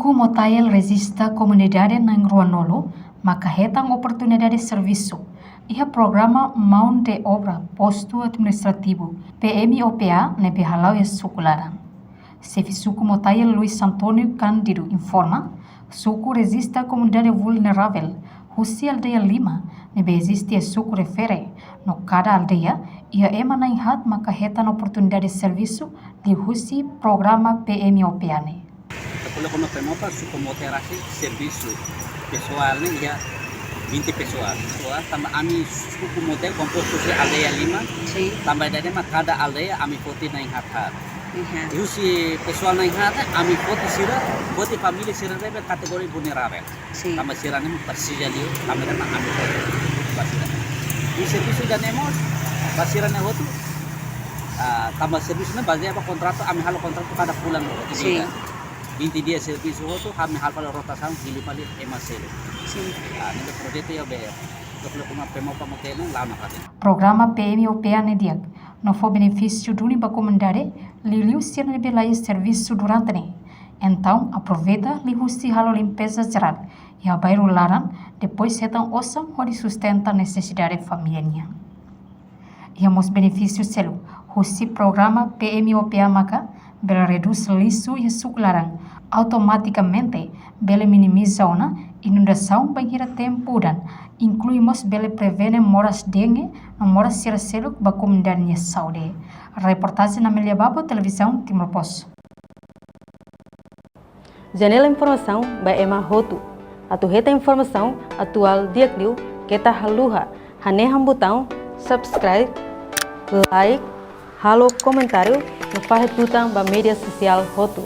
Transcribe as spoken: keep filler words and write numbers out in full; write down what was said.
Suku Motael rejista komunidade na'in ruanulu maka hetan oportunidade servisu iha programa Mão de Obra Postu Administrativu, P M O P A, ne'ebé hala'o iha suku laran. Xefe suku Motael Luis Antonio Cândido informa, suku rejista komunidade vulneravel husi aldeia lima ne'ebé eziste iha suku refere, no kada aldeia iha ema na'in haat maka hetan oportunidade servisu liuhusi programa P M O P A ne'e. Ita ko'alia kona-ba P M O P A, suku Motael rasik servisu pesoál ne'e iha vinte pesoál. Pesoál, tanba ami suku Motael kompostu husi aldeia lima, sin, tanba ida-ne'e mak kada aldeia ami foti na'in haat haat. Iya. Husi pesoál na'in haat ne'e ami foti sira, foti família sira ne'ebé kategoria vulneravel. Sin. Tanba sira-ne'e presiza liu, tanba ne'e mak ami foti ba sira. I servisu ida-ne'e mós ba sira-ne'e hotu, ah, tanba servisu ne'e bazeia ba kontratu, ami halo kontratu kada fulan loos, vinte, sin, dias. Vinte dias servisu hotu, ami halo fali rotasaun, hili fali ema seluk. Sin. Ah, ne'e projetu iha B R. Ita ko'alia kona-ba P M O P A Motael ne'e la'o nafatin. Programa P M O P A ne'e di'ak, no fó benefísiu duni ba komunidade, liuliu sira ne'ebé laiha servisu durante ne'e. Entaun, aproveita liuhusi halo limpeza jerál iha bairru laran, depois hetan osan hodi sustenta nesesidade família nian. Iha mós benefísiu seluk husi programa P M O P A maka bele redús lixu iha suku laran, automatikamente bele minimiza ona inundasaun bainhira tempu udan, inklui mós bele prevene moras dengue no moras sira seluk ba komunidade nia saúde. Reportajen Amelia Babo, Televizaun Timor Post. Janela informasaun ba ema hotu. Atu hetan informasaun atuál di'ak liu, keta haluha hanehan butaun subscribe, like, halo komentáriu, no fahe tutan ba média sosiál hotu.